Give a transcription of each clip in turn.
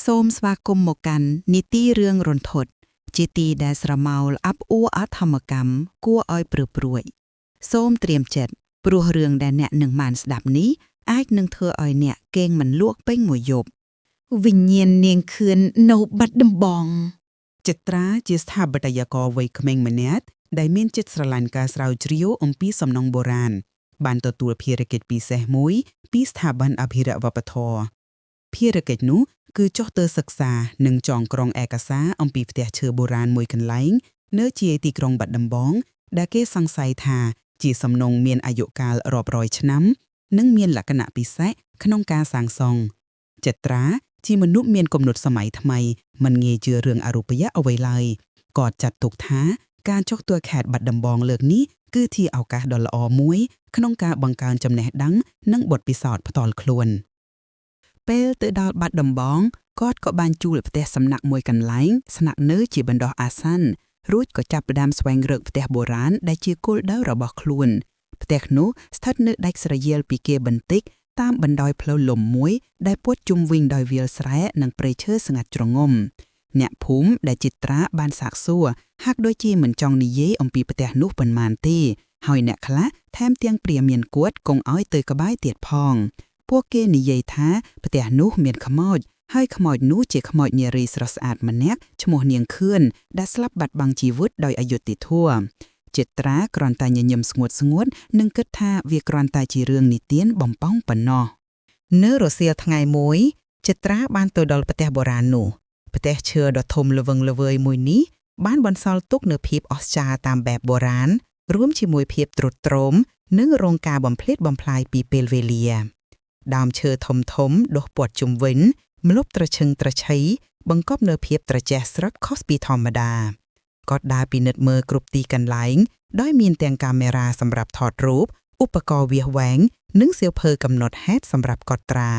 សូមស្វាគមន៍មកកាន់នីតិរឿងរន្ធត់ជាទីដែលស្រមោលអាប់អួរអធម្មកម្មគួរឲ្យព្រឺព្រួចសូមត្រៀមចិត្តព្រោះរឿងដែលអ្នកនឹងបានស្ដាប់នេះអាចនឹងធ្វើឲ្យអ្នកគេងមិនលក់ពេញមួយយប់ វិញ្ញាណនាងខឿននៅបាត់ដំបង ចិត្រាជាស្ថាបត្យករវ័យក្មេងម្នាក់ដែលមានចិត្តស្រឡាញ់ការស្រាវជ្រាវអំពីសំណង់បុរាណបានទទួលភារកិច្ចពិសេសមួយពីស្ថាប័នអភិរក្សវប្បធម៌ភារកិច្ចនោះគឺចុះទៅសិក្សានិងចងក្រងឯកសារអំពីផ្ទះឈើបុរាណមួយកន្លែងនៅជាទីក្រុងបាត់ដំបងដែលគេសង្ស័យថាជាសំណង់មានអាយុកាលរាប់រយឆ្នាំ និងមានលក្ខណៈពិសេសក្នុងការសាងសង់ចិត្រាជាមនុស្សមានគំនិតសម័យថ្មី មិនងាយជឿរឿងអរូបិយអ្វីឡើយគាត់ចាត់ទុកថាការចុះទួខេត្តបាត់ដំបងលើកនេះគឺជាឱកាសដ៏ល្អមួយក្នុងការបង្កើនចំណេះដឹងនិងបទពិសោធន៍ផ្ទាល់ខ្លួន ពេលទៅដល់បាត់ដំបងគាត់ក៏បានជួលផ្ទះសំណាក់មួយកន្លែងស្នាក់នៅជាបណ្ដោះអាសន្នរួចក៏ចាប់ផ្ដើមស្វែងរកផ្ទះបុរាណដែលជាគោលដៅរបស់ខ្លួនផ្ទះនោះស្ថិតនៅដាច់ស្រយាលពីគេបន្តិចតាមបណ្ដោយផ្លូវលំមួយដែលព័ទ្ធជុំវិញដោយវាលស្រែនិងព្រៃឈើស្ងាត់ជ្រងំ អ្នកភូមិដែលចិត្រាបានសាកសួរហាក់ដូចជាមិនចង់និយាយអំពីផ្ទះនោះប៉ុន្មានទេហើយអ្នកខ្លះថែមទាំងព្រាមានគួតកងឲ្យទៅក្បែរទៀតផង ពួកគេនិយាយថាផ្ទះនោះមានខ្មោចហើយខ្មោចនោះជាខ្មោចនារីស្រស់ស្អាតម្នាក់ឈ្មោះនាងខឿនដែលស្លាប់បាត់បង់ជីវិតដោយអយុត្តិធម៌ចិត្រាគ្រាន់តែញញឹមស្ងួតស្ងួតនិងគិតថាវាគ្រាន់តែជារឿងនិទានបំប៉ោងប៉ុណ្ណោះ នៅរសៀលថ្ងៃមួយចិត្រាបានទៅដល់ផ្ទះបុរាណនោះផ្ទះឈើដ៏ធំល្វឹងល្វើយមួយនេះបានបន្សល់ទុកនូវភាពអស្ចារ្យតាមបែបបុរាណរួមជាមួយភាពទ្រុឌទ្រោមនិងរងការបំផ្លិចបំផ្លាយពីពេលវេលា ដើមឈើធំធំដុះព័ទ្ធជុំវិញម្លប់ត្រឈឹងត្រឆៃបង្កប់នូវភាពត្រជាក់ស្រឹកខុសពីធម្មតាគាត់ដើរពិនិត្យមើលគ្រប់ទីកន្លែងដោយមានទាំងកាមេរ៉ាសម្រាប់ថតរូបឧបករណ៍វាស់វែង និងសៀវភៅកំណត់ហេតុសម្រាប់កត់ត្រា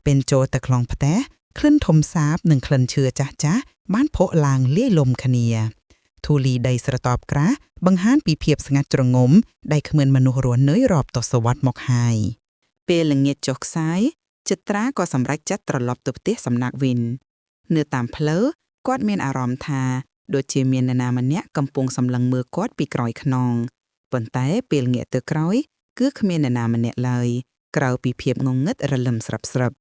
ពេលចូលទៅក្នុងផ្ទះក្លិនធំសាបនិងក្លិនឈើចាស់ចាស់បានផុសឡើងលាយលំគ្នាធូលីដីស្រតបក្រាស់បង្ហាញពីភាពស្ងាត់ជ្រងំដែលគ្មានមនុស្សរស់នៅរាប់ទសវត្សរ៍មកហើយ ពេលល្ងាចចុះខ្សែចិត្រាក៏សម្រេចចិត្តត្រឡប់ទៅផ្ទះសំណាក់វិញនៅតាមផ្លូវគាត់មានអារម្មណ៍ថាដូចជាមាននរណាម្នាក់កំពុងសម្លឹងមើលគាត់ពីក្រោយខ្នងប៉ុន្តែពេលងាកទៅក្រោយ គឺគ្មាននរណាម្នាក់ឡើយក្រៅពីភាពងងឹតរលឹមស្រាប់ៗ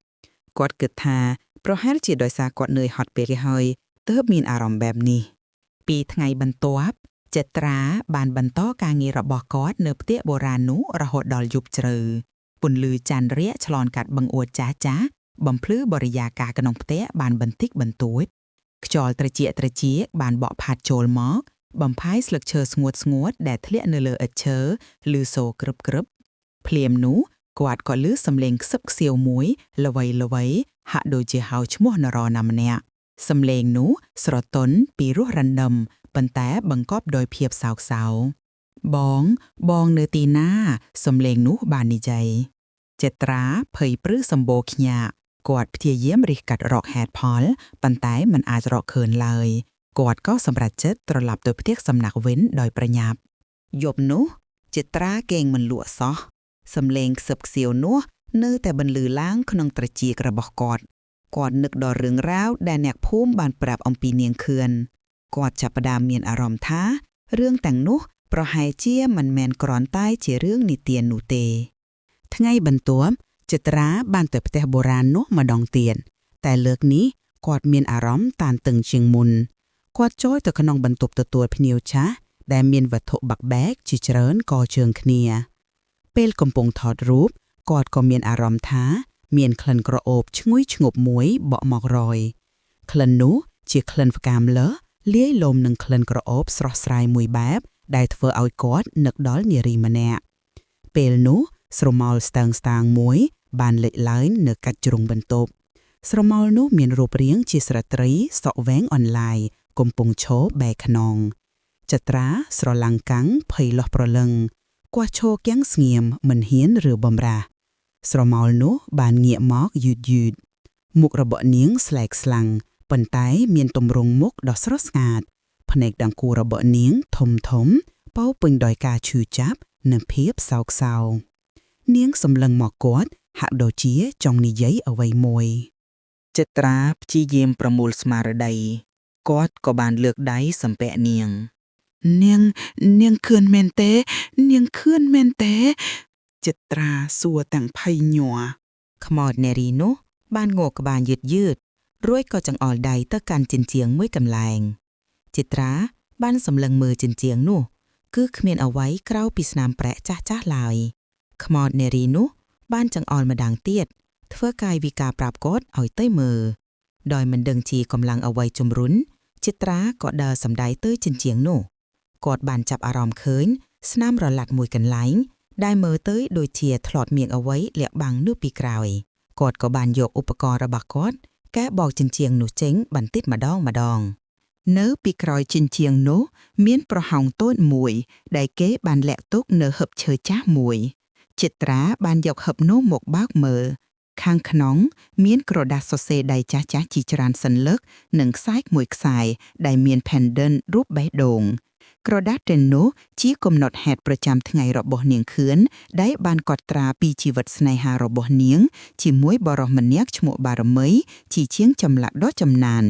គាត់គិតថាប្រហែលជាដោយសារគាត់នឿយហត់ពេកហើយទើបមានអារម្មណ៍បែបនេះ ពីថ្ងៃបន្ទាប់ចិត្រាបានបន្តការងាររបស់គាត់នៅផ្ទះបុរាណនោះរហូតដល់យប់ជ្រៅពន្លឺច័ន្ទរះឆ្លងកាត់បង្អួចចាស់ចាស់បំភ្លឺបរិយាកាសក្នុងផ្ទះបានបន្តិចបន្តួចខ្យល់ត្រជាក់ត្រជាក់បានបក់ផាត់ចូលមក បំផាយស្លឹកឈើស្ងួតស្ងួតដែលធ្លាក់នៅលើឥដ្ឋឈើឬសូរក្រឹបក្រឹបភ្លាមនោះគាត់ក៏ឮសំឡេងខ្សឹបខ្សៀវមួយល្វៃល្វៃហាក់ដូចជាហៅឈ្មោះនរណាម្នាក់សំឡេងនោះស្រទន់ពីរោះរណ្ដំប៉ុន្តែបង្កប់ដោយភាពសោកសៅបង បងនៅទីណាសំឡេងនោះបាននិយាយចិត្រាភ័យព្រឺសម្បូរខ្ញាក់គាត់ព្យាយាមរិះកាត់រកហេតុផលប៉ុន្តែមិនអាចរកឃើញឡើយ គាត់ក៏សម្រេចចិត្តត្រឡប់ទៅផ្ទះសំណាក់វិញដោយប្រញាប់ យប់នោះចិត្រាគេងមិនលក់សោះសំឡេងខ្សឹបខ្សៀវនោះនៅតែបន្លឺឡើងក្នុងត្រចៀករបស់គាត់គាត់នឹកដល់រឿងរ៉ាវដែលអ្នកភូមិបានប្រាប់អំពីនាងខឿនគាត់ចាប់ផ្ដើមមានអារម្មណ៍ថារឿងទាំងនោះប្រហែលជាមិនមែនគ្រាន់តែជារឿងនិទាននោះទេ ថ្ងៃបន្ទាប់ចិត្រាបានទៅផ្ទះបុរាណនោះម្ដងទៀតតែលើកនេះគាត់មានអារម្មណ៍តានតឹងជាងមុនគាត់ចូលទៅក្នុងបន្ទប់ទទួលភ្ញៀវចាស់ដែលមានវត្ថុបាក់បែកជាច្រើនកជើងគ្នា ពេលកំពុងថតរូបគាត់ក៏មានអារម្មណ៍ថាមានក្លិនក្រអូបឈ្ងុយឈ្ងប់មួយបក់មករយក្លិននោះជាក្លិនផ្កាម្លិះលាយឡំនឹងក្លិនក្រអូបស្រស់ស្រាយមួយបែបដែលធ្វើឲ្យគាត់នឹកដល់នារីម្នាក់ពេលនោះ ស្រមោលស្តើងស្តាងមួយ បានលេចឡើងនៅកាច់ជ្រុងបន្ទប់ស្រមោលនោះមានរូបរាងជាស្ត្រីសក់វែងអន្លាយកំពុងឈរបែរខ្នងចត្រាស្រឡាំងកាំងភ័យលោះប្រលឹងគាត់ឈរគៀងស្ងៀមមិនហ៊ានឬបំរាស់ស្រមោលនោះបានងាកមកយឺតយឺតមុខរបស់នាងស្លែកស្លាំងប៉ុន្តែមានទម្រង់មុខដ៏ស្រស់ស្អាតភ្នែកដង្គូរបស់នាងធំធំពោពេញដោយការឈឺចាប់និងភាពសោកសៅ នាងសម្លឹងមកគាត់ហាក់ដូចជាចង់និយាយអ្វីមួយ ចិត្រាព្យាយាមប្រមូលស្មារតីគាត់ក៏បានលើកដៃសំពះនាង នាងនាងខឿនមែនទេ នាងខឿនមែនទេ ចិត្រាសួរទាំងភ័យញ័រ ខ្មោចនារីនោះបានងក់ក្បាលយឺតយឺតរួចក៏ចង្អុលដៃទៅកាន់ជញ្ជាំងមួយកន្លែងចិត្រាបានសម្លឹងមើលជញ្ជាំងនោះ គឺគ្មានអ្វីក្រៅពីស្នាមប្រែកចាស់ៗឡើយខ្មោចនារីនោះបានចង្អុលម្ដងទៀតធ្វើកាយវិការប្រាប់គាត់ឲ្យទៅមើលដោយមិនដឹងជាកម្លាំងអ្វីជំរុញចិត្រាក៏ដើរសម្ដែងទៅជញ្ជាំងនោះគាត់បានចាប់អារម្មណ៍ឃើញ ស្នាមរលាត់មួយកន្លែង ដែលមើលទៅដូចជាធ្លាប់មានអ្វីលាក់បាំងនៅពីក្រោយគាត់ក៏បានយកឧបករណ៍របស់គាត់កែបោកជញ្ជាំងនោះចេញបន្តិចម្ដងម្ដង នៅពីក្រោយជញ្ជាំងនោះមានប្រហោងតូចមួយ ដែលគេបានលាក់ទុកនៅហឹបឈើចាស់មួយ ចិត្រាបានយកហឹបនោះមកបើកមើល ខាងក្នុងមានក្រដាសសរសេរដៃចាស់ៗជាច្រើនសន្លឹកនិងខ្សែមួយខ្សែដែលមាន pendant រូបបេះដូង ក្រដាសទាំងនោះជាកំណត់ហេតុប្រចាំថ្ងៃរបស់នាងខឿនដែលបានកត់ត្រាពីជីវិតស្នេហារបស់នាង ជាមួយបុរសម្នាក់ឈ្មោះបារមីជាជាងចម្លាក់ដ៏ចំណាន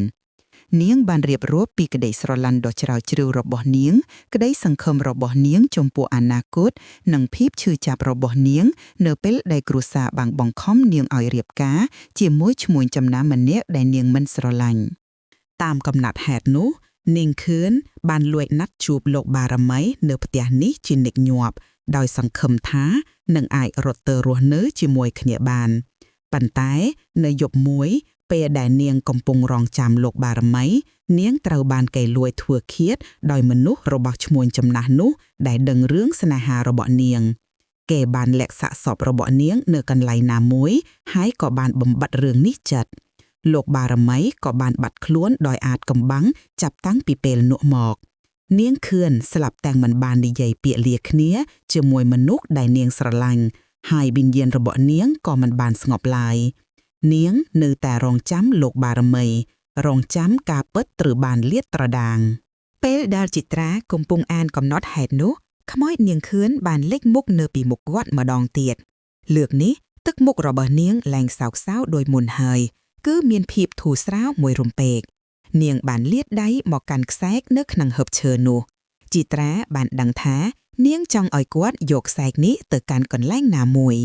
នាងបានរៀបរាប់ពីក្តីស្រឡាញ់ដ៏ជ្រាលជ្រៅរបស់នាង ក្តីសង្ឃឹមរបស់នាងចំពោះអនាគតនិងភាពឈឺចាប់របស់នាង នៅពេលដែលគ្រួសារបានបង្ខំនាងឲ្យរៀបការជាមួយឈ្មួញចំណាំម្នាក់ដែលនាងមិនស្រឡាញ់តាមកំណត់ហេតុនោះ នាងខឿនបានលួចណាត់ជួបលោកបារមីនៅផ្ទះនេះជាញឹកញាប់ដោយសង្ឃឹមថានឹងអាចរត់ទៅរស់នៅជាមួយគ្នាបានប៉ុន្តែនៅយប់មួយ ពេលដែលនាងកំពុងរងចាំលោកបារមី នាងត្រូវបានគេលួចធ្វើឃាតដោយមនុស្សរបស់ឈ្មួញចំណាស់នោះដែលដឹងរឿងស្នេហារបស់នាង គេបានលាក់សាកសពរបស់នាងនៅកន្លែងណាមួយ ហើយក៏បានបំបត្តិរឿងនេះចិត្តលោកបារមីក៏បានបាត់ខ្លួនដោយអាចកំបាំងចាប់តាំងពីពេលនោះមក នាងខឿនស្លាប់ទាំងមិនបាននិយាយពាក្យលាគ្នាជាមួយមនុស្សដែលនាងស្រឡាញ់ហើយវិញ្ញាណរបស់នាងក៏មិនបានស្ងប់ឡើយ នាងនៅតែរងចាំលោកបារមី រងចាំការពិតត្រូវបានលាតត្រដាង ពេលដែលចិត្រាកំពុងអានកំណត់ហេតុនោះខ្មោចនាងខឿនបានលេចមុខនៅពីមុខគាត់ម្ដងទៀតលើកនេះទឹកមុខរបស់នាងឡើងសោកសៅដោយមុនហើយ គឺមានភាពធូរស្រាលមួយរំពេកនាងបានលាតដៃមកកាន់ខ្សែកនៅក្នុងហឹបឈើនោះចិត្រាបានដឹងថា នាងចង់ឲ្យគាត់យកខ្សែកនេះទៅកាន់កន្លែងណាមួយ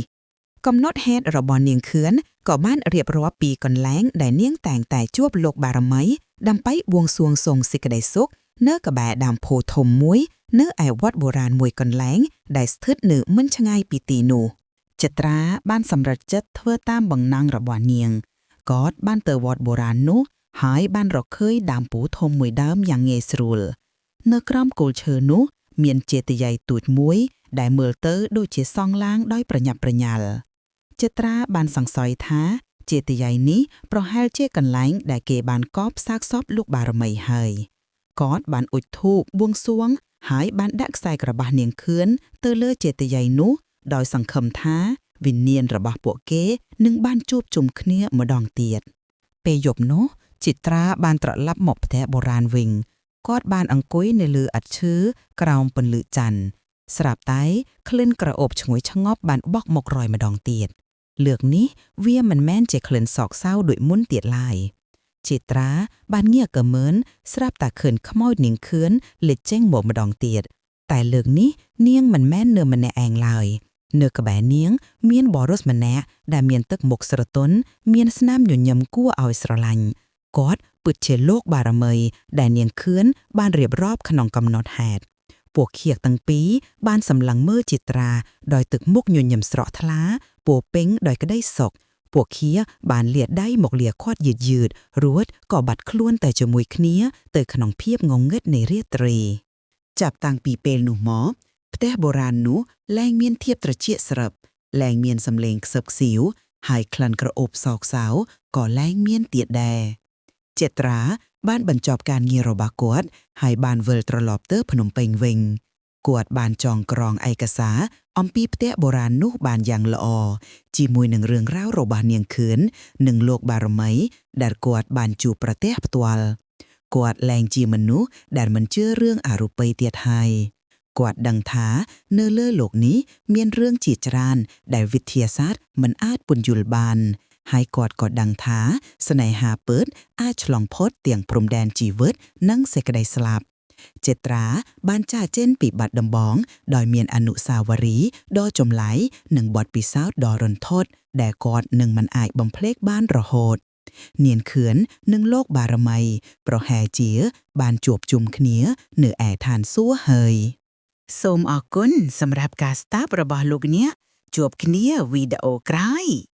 កំណត់ហេតុរបស់នាងខឿនក៏បានរៀបរាប់ពីកន្លែងដែលនាងតែងតែជួបលោកបារមីដើម្បីបួងសួងសូងសេចក្តីសុខនៅក្បែរដើមពោធិ៍ធំមួយ នៅឯវត្តបុរាណមួយកន្លែង ដែលស្ថិតនៅមិនឆ្ងាយពីទីនោះ ចិត្រាបានសម្រេចចិត្តធ្វើតាមបំណងរបស់នាងគាត់បានទៅវត្តបុរាណនោះហើយបានរកឃើញដើមពូធំមួយដើមយ៉ាងងាយស្រួល នៅក្រោមគល់ឈើនោះ មានចេតិយទូចមួយ ដែលមើលទៅដូចជាសង់ឡើងដោយប្រញាប់ប្រញាល់ចិត្រាបានសង្ស័យថា ចេតិយនេះប្រហែលជាកន្លែងដែលគេបានកប់សាកសពលោកបារមីហើយគាត់បានអុជធូបបួងសួង ហើយបានដាក់ខ្សែក្របាសនាងខឿនទៅលើចេតិយនោះដោយសង្ឃឹមថាវិញ្ញាណរបស់ពួកគេនឹងបានជួបជុំគ្នាម្ដងទៀត ពេលយប់នោះចិត្រាបានត្រឡប់មកផ្ទះបុរាណវិញគាត់បានអង្គុយនៅលើអថឈើក្រោមពន្លឺច័ន្ទស្រាប់តែក្លិនក្រអូបឈ្ងុយឆ្ងប់បានបក់មករយម្ដងទៀតលើកនេះវាមិនមែនជាក្លិនសោកសៅដូចមុនទៀតឡើយចិត្រាបានងាកកមើនស្រាប់តែឃើញខ្មោចនាងខឿនលេចចេញមកម្ដងទៀតតែលើកនេះនាងមិនមែននៅម្នាក់ឯងឡើយនៅក្បែរនាង មានបុរសម្នាក់ដែលមានទឹកមុខស្រទន់មានស្នាមញញឹមគួរឲ្យស្រឡាញ់គាត់ពិតជាលោកបារមីដែលនាងខឿនបានរៀបរាប់ក្នុងកំណត់ហេតុពួកខៀកទាំងពីរបានសម្លឹងមើលចិត្រាដោយទឹកមុខញញឹមស្រស់ថ្លាពោរពេញដោយក្តីសុខពួកខៀបានលាតដៃមកលាគាត់យឺតយឺតៗរួចក៏បាត់ខ្លួនទៅជាមួយគ្នាទៅក្នុងភាពងងឹតនៃរាត្រី ចាប់តាំងពីពេលនោះមកផ្ទះបុរាណនោះលែងមានធៀបត្រចៀកស្រាប់លែងមានសំឡេងខ្សឹបខ្សៀវហើយក្លិនក្រអូបសោកសៅក៏លែងមានទៀតដែរចិត្រាបានបញ្ចប់ការងាររបស់គាត់ហើយបានវិលត្រឡប់ទៅភ្នំពេញវិញគាត់បានចងក្រងឯកសារអំពីផ្ទះបុរាណនោះបានយ៉ាងល្អជាមួយនឹងរឿងរ៉ាវរបស់នាងខឿននិងលោកបារមីដែលគាត់បានជួបប្រទះផ្ទាល់គាត់លែងជាមនុស្សដែលមិនជឿរឿងអរូបីទៀតហើយគាត់ដឹងថានៅលើលោកនេះមានរឿងជាច្រើនដែលវិទ្យាសាស្ត្រមិនអាចពន្យល់បាន ហើយគាត់ក៏ដឹងថាស្នេហាពិតអាចឆ្លងផុតទាំងព្រំដែនជីវិត និងសេចក្តីស្លាប់ ចិត្រាបានចាកចេញពីបាត់ដំបង ដោយមានអនុស្សាវរីយ៍ដ៏ចម្លែកនិងបទពិសោធន៍ដ៏រន្ធត់ដែលគាត់នឹងមិនអាចបំភ្លេចបានរហូត នាងខឿននិងលោកបារមី ប្រហែលជា បានជួបជុំគ្នា នៅឯឋានសួគ៌ហើយ សូមអរគុណសម្រាប់ការស្ដាប់របស់លោកអ្នកជួបគ្នាវីដេអូក្រោយ។